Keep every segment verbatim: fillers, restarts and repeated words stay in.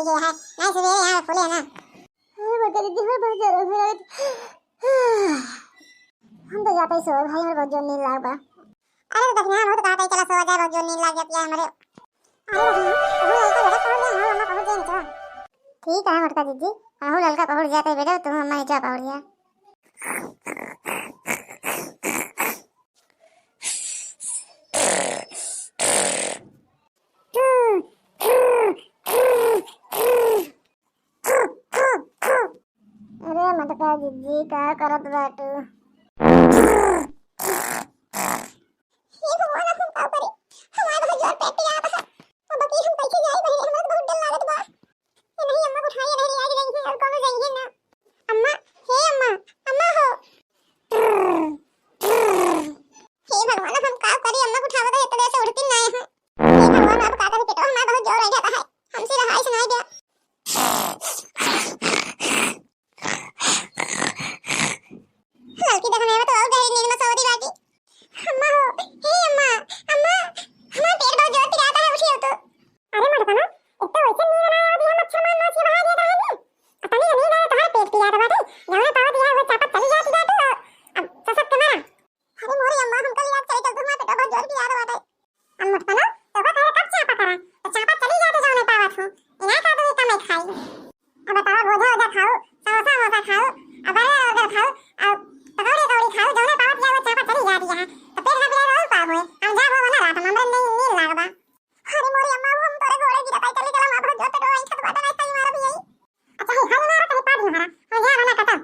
ये है, नहीं सुबह यहाँ फूले है ना। अरे मोटका दीदी, हमारे बहुत जोर हो रहा है। हम तो जाते ही सो भाई, हमारे बहुत जोर नींद लाग बा। अरे तो दखिना, हम तो कहते ही चला सो जाए, बहुत जोर नींद लाग जाती है हमारे। अरे दखिना, तू ललका बेटा पहुँच गया, हम अम्मा पहुँच जाए नीचे। ठीक है मोटका दीदी, हम ललका पहुँच जाते बेटा, तुम अम्मा नीचे पहुँच गया। अरे मोटका जिज्जी, का करत बाटू? हे भगवान, अब हम का करी? हमार बहुत जोर पेट पिरात है। अब की हम कैसे जाई बहिनी? हमरा तो बहुत डर लागत बा। ये नहीं अम्मा को उठाई, नहीं ले जाई है और कौनो जाई है ना। अम्मा, हे अम्मा, अम्मा हो। हे भगवान, अब हम का करी? अम्मा को उठावा तो इतने से उठती नहीं है। हे भगवान, अब का करी? पेटवा हमार बहुत जोर हो जाता है, हमसे रहाई सुनाई दिया। ललकी देखने में तो और गहरी नींद में सोवती बाटी। अम्मा हो, हे अम्मा, अम्मा, हमार पेट बहुत जोर पिराता है, उठी हो तो। अरे मोटका ना, एक तो वैसे नींद ना आवत है, मच्छर मार मार के बहा देत रहेगी। अतनी नींद आए, तुम्हारा पेट पिरात बाटे, जौने पावत है वो चापत चली जाती जाती हो। अब ससक के मारा। अरे मोरी अम्मा, हमका लिया चले चल, तुम्हारा पेट बहुत जोर पिरात बाटे। अब मोटका ना, तो का करे कब चापा करा? तो चापा चली जाते जौने पावत हो। इना का तो कम खाई। अब बताओ, भोजा ओजा खाओ, समोसा वमोसा खाओ, अब बर्गर वर्गर खाओ, अब पकौड़ी कौड़ी खाओ, जौने पावत जाओ चापा चली जाती है। तो पेट में पिरात और पाप होए। हम जा वो ना रात में, हमरे नींद, नींद लाग बा। अरे मोरी अम्मा, हम तोरे गोड़े गिरत आई, चली चला, माँ बहुत जोर पेटवा आई, छत बाटे नहीं खाई मारा भी आई। अच्छा, हे हल मारा कहीं पाद मारा, हम जा बना कटम।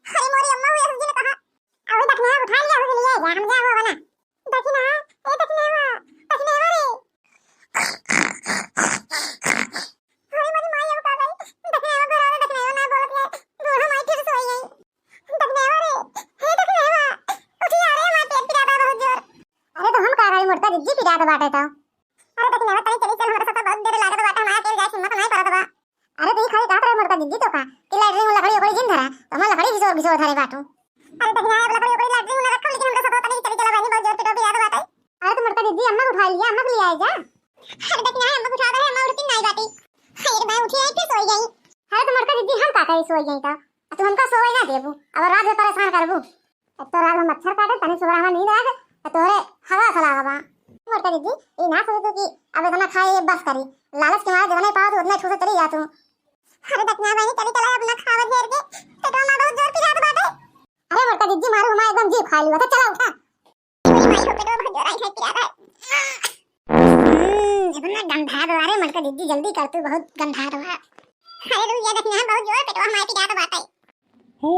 अरे मोरी अम्मा, वो ऐसे जी ने कहा। अभी दखिना उठा लिया, अभी लिए जा, हम जा वो बना। दखिना, ए दखिना, दखिना रे। अरे मोरी माई, अब का गई? दखिना, घर वाला दखिना ना बोलत है। बूढ़ा माई फिर सोई गई। दखिना रे, हे दखिना, उठी आ रे, माई पेट पिराता बहुत जोर। अरे तो हम का करी, मोटका जिज्जी पिरात बाटे तो। अरे दखिना, तनी चली चल, हमरा साथ बहुत देर लागत बाटे, हमारा अकेले जाए हिम्मत नहीं पड़त बा। अरे तो ई खाली कहत रहे मोटका जिज्जी तो का कि लैट्रिन में लकड़ी ओकड़ी जिन धरा, तो हम लकड़ी घिसोर घिसोर धरे बाटू। अरे दखिना, अब लकड़ी ओकड़ी लैट्रिन में रखब, लेकिन हमरे साथ तनी चली चला बहनी, बहुत जोर पेटवा पिरात बाटे। अरे तो मोटका जिज्जी अम्मा को उठा लिया, अम्मा को ले आए जा। अरे दखिना, अम्मा को उठा दे, अम्मा उठती नहीं बाटी। अरे मैं उठी आई फिर सोई गई। अरे तो मोटका जिज्जी हम का करी, सोई गई तो? आ तू हमका सोए ना देबू, अब रात में परेशान करबू। एक तो रात में मच्छर काटे, तनी सुबह हमार नींद आवे, तो तोहरे हवा सलावा बा। मोटका जिज्जी, ई ना सोचे तू कि अब इतना खाए, ये बस करी। लालच के मारे जितने पाओ तू उतने ठूसे चली जा तू। अरे दखिना बहनी, चली चला, अपना खावा घेर के, पेटवा में बहुत जोर पिरात बाटे। अरे मोटका जिज्जी, मारू हमार एकदम जीभ खा लिया, तो चला उठा। अरे माई हो, पेटवा बहुत जोर आई है, पिरात है। हम्म, इतना गंधात बा रे मोटका जिज्जी, जल्दी कर तू, बहुत गंधात बा। अरे रुक जा दखिना, बहुत जोर पेटवा हमार पिरात बाटे। हो।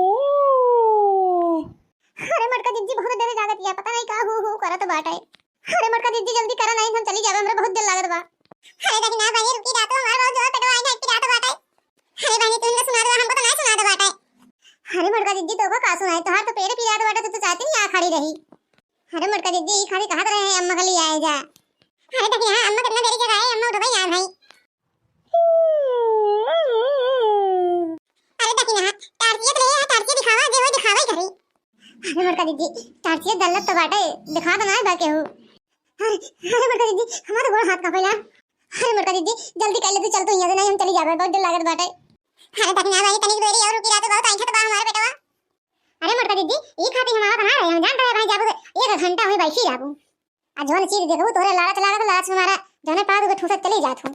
अरे मोटका जिज्जी बहुत डरे लागत या, पता नहीं का हू हू करत बाटे। अरे मोटका जिज्जी जल्दी करा नहीं, हम चली जाबे, हमरा बहुत डर लागत बा। अरे दखिना बहनी रुकी जा तू, हमार बहुत जोर पेटवा आई है, पिरात बाटे। अरे बहनी तुम सुना दो, हमको तो नहीं सुना दो बाटे। अरे मोटका जिज्जी तोका का सुनाई, तोहार तो पेट पिरात बाटे, तू तो चाहती नहीं आ खड़ी रही। अरे मोटका जिज्जी, ई खाली कहत रहे हैं, अम्मा के लिए आए जा। अरे दखिना, अम्मा कितना देरी जगाए, अम्मा उठबे यार भाई। अरे दखिना, टार्चिया तो ले आ, टार्चिया दिखावा, जे वो दिखावा ही करी। अरे मोटका जिज्जी, टार्चिया जलत तो बाटे, दिखा तो ना बा केहू। अरे, अरे मोटका जिज्जी, हमार तो गोड़ हाथ कांपेला। अरे मोटका जिज्जी, जल्दी कर ले तू, चल तू यहाँ से, नहीं हम चली जाबे, बहुत डर लागत बाटे। अरे दखिना बहनी, तनिक देरी और रुकी रहा तो बहुत ऐंठत बा हमार पेटवा। अरे मोटका जिज्जी, ई खातिर हम आवत ना रहे, हम जानत रहे भाई जाबू तो एक घंटा हुई बैठी रहबू। आ जौन चीज देखबू तोहरे लालच लागत, लालच में मारा जौने पावत उहे ठूसत चली जात हूँ।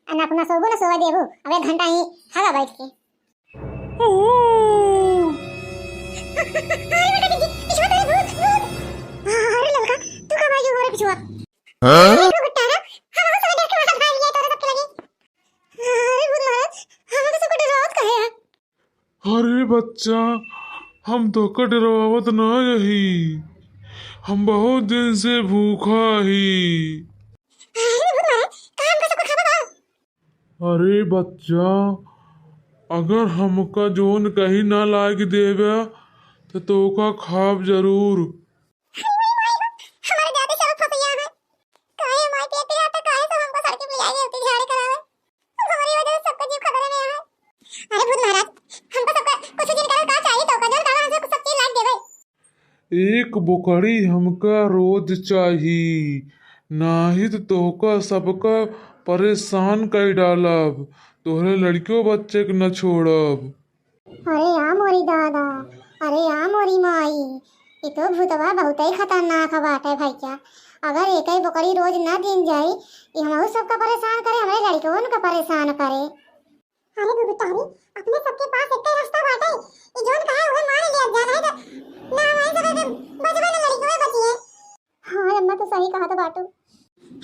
आ ना अपना सोबू ना सोवा देबू, अब एक घंटा ही हगा बैठ के। अरे मोटका जिज्जी, पिछुआ तो है भूत, भूत। अरे ललका, तू का भाई हो रे पिछुआ? हाँ? अरे गुट्टा ना, हम लोग सब डर के मारे भाग गए तोरे सबके लगे। अरे भूत महाराज, हम लोग सबको डरावत काहे है? अरे बच्चा, हम तोहका डरवावत ना रही, हम बहुत दिन से भूखा ही। अरे भूत महाराज, का हमका सबको खावा बा? अरे बच्चा, अगर हमका जौन कहीं ना लाग देबे, तो तोहका खाब जरूर। हमारे दादी सब फंसैया है। काहे माई पेट पिरात है, काहे सब हमको सड़के पे ले आए होती झाड़े करावे। अब हमारी वजह से सबका जीव खतरे में है। अरे भूत महाराज, हमको सबका कुछ दिन करो, का चाहिए तो का जौन कहा हमसे कुछ सब चीज लाग देवे। एक बोकड़ी हमका रोज चाही, नाहीं त तोहका सबका परेशान कइ डालब, तोहरे लड़कियो बच्चे के न छोड़ब। अरे आ मोरी दादा, अरे आ मोरी माई, ई तो भूतवा बहुतै खतरनाक बाटे भैया। अगर एकई बोकड़ी रोज न दिन जाई, ई हमहू सबका परेशान करे, हमरे लड़िकवन का परेशान करे। अरे बुबुतारी, अपने सबके पास एकई रास्ता बाटे, ई जौन कहे उहे मान लिया जा, नाहीं तो ना हमारे सबके बचबे न लड़िकवे बचिए। हाँ अम्मा, तू सही कहत बाटू।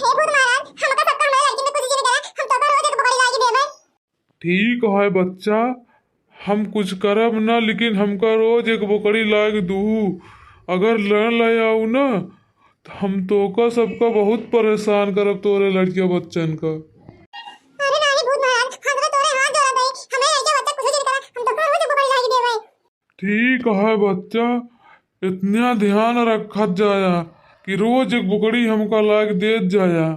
हे भूत महाराज, हमका सबका हमरे लड़की में कुछ जिन करा, हम तोका रोज एक बोकड़ी लाइ के देबे। ठीक है बच्चा, हम कुछ करब ना, लेकिन हमका रोज एक बोकड़ी लाइ के दूहू। अगर न ले आऊ ना, त हम तोका सबका बहुत परेशान करब, तोरे लड़किया बच्चन का। अरे नाहीं भूत महाराज, हम तो तोरे हाथ जोड़त हई, हमरे लड़किया बच्चा कुछ जिन करा, हम तोका रोज एक बोकड़ी लाइ के देबे। ठीक है बच्चा, इतना ध्यान रखत जाया कि रोज एक बोकड़ी हमका लाइ के देत जाया।